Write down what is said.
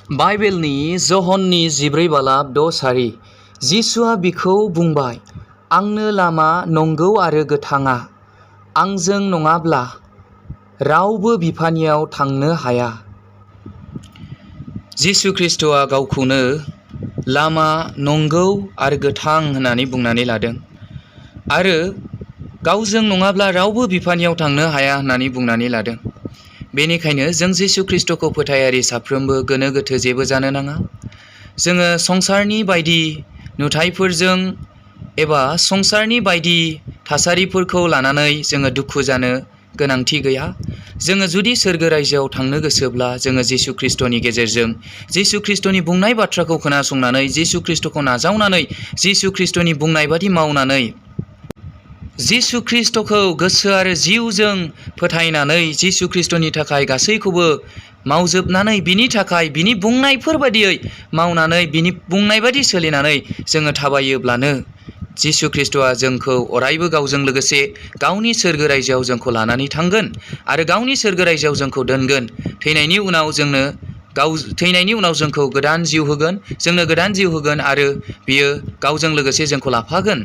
बाइबेलनि जहननि 14:6 जिसुआ बिखौ बुंबाय, आंनो लामा, नंगौ आरो गोथाङा। आंजों नङाब्ला रावबो बिफानियाव थांनो हाया। जिसु ख्रीष्टआ गावखौनो लामा, नंगौ आरो गोथां होननानै बुंनानै लादों आरो गावजों नङाब्ला रावबो बिफानियाव थांनो हाया होननानै बुंनानै लादों। बेनिखायनो जों जिसु ख्रीष्टखौ फोथायारि साफ्रोमबो गोनो गोथो जेबो जानो नाङा। जोङो संसारनि बायदि नुथायफोरजों एबा संसारनि बायदि थासारिफोरखौ लानानै जोङो दुखु जानो गोनांथि गैया। जोङो जुदि सोरगो रायजोआव थांनो गोसोब्ला जोङो जिसु ख्रीष्टनि गेजेरजों जिसु ख्रीष्टनि बुंनाय बाथ्राखौ खोनासंनानै, जिसु ख्रीष्टखौ नाजावनानै, जिसु ख्रीष्टनि बुंनाय बादि मावनानै, जिसु ख्रीष्टखौ गोसो आरो जिउजों फोथायनानै, जिसु ख्रीष्टनि थाखाय गासैखौबो मावजोबनानै, बिनि थाखाय बिनि बुंनायफोर बादियै मावनानै, बिनि बुंनाय बादि सोलिनानै जोङो थाबायोब्लानो जिसु ख्रीष्टआ जोंखौ अरायबो गावजों लोगोसे गावनि सोरगो रायजोआव जोंखौ लानानै थांगोन आरो गावनि सोरगो रायजोआव जोंखौ दोनगोन। थैनायनि उनाव जोंखौ गोदान जिउ होगोन, जोंनो गोदान जिउ होगोन आरो बियो गावजों लोगोसे जोंखौ लाफागोन।